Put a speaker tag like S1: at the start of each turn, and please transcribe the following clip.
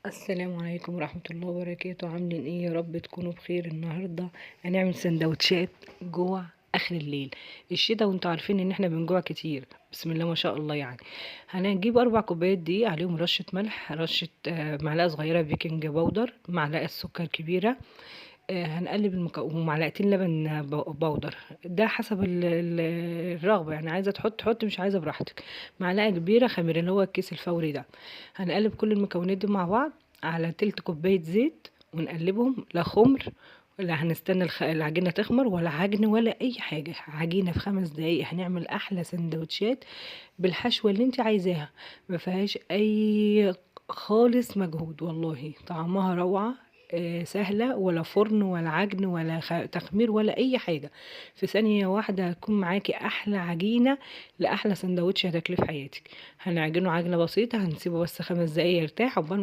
S1: السلام عليكم ورحمة الله وبركاته. عاملين ايه؟ يا رب تكونوا بخير. النهاردة هنعمل سندوتشات جوع اخر الليل، الشتا، وانتوا عارفين ان احنا بنجوع كتير، بسم الله ما شاء الله. هنجيب 4 كوبايات دقيق، عليهم رشة ملح، رشة، معلقة صغيرة بيكنج باودر، معلقة سكر كبيرة، هنقلب ومعلقتين لبن باودر، ده حسب الرغبة، عايزة تحط حط، مش عايزة براحتك. معلقة كبيرة خميرة اللي هو الكيس الفوري ده. هنقلب كل المكونات دي مع بعض على تلت كوباية زيت ونقلبهم، لا خمر ولا هنستنى العجينة تخمر ولا عجن ولا أي حاجة. عجينة في 5 دقايق هنعمل أحلى سندوتشات بالحشوة اللي انت عايزاها، ما فيهاش أي خالص مجهود، والله طعمها روعة، سهلة، ولا فرن ولا عجن ولا تخمير ولا أي حاجة. في ثانية واحدة هتكون معاكي أحلى عجينة لأحلى سندوتش هتاكليه في حياتك. هنعجنه عجنة بسيطة، هنسيبه بس 5 دقايق يرتاح عقبال ما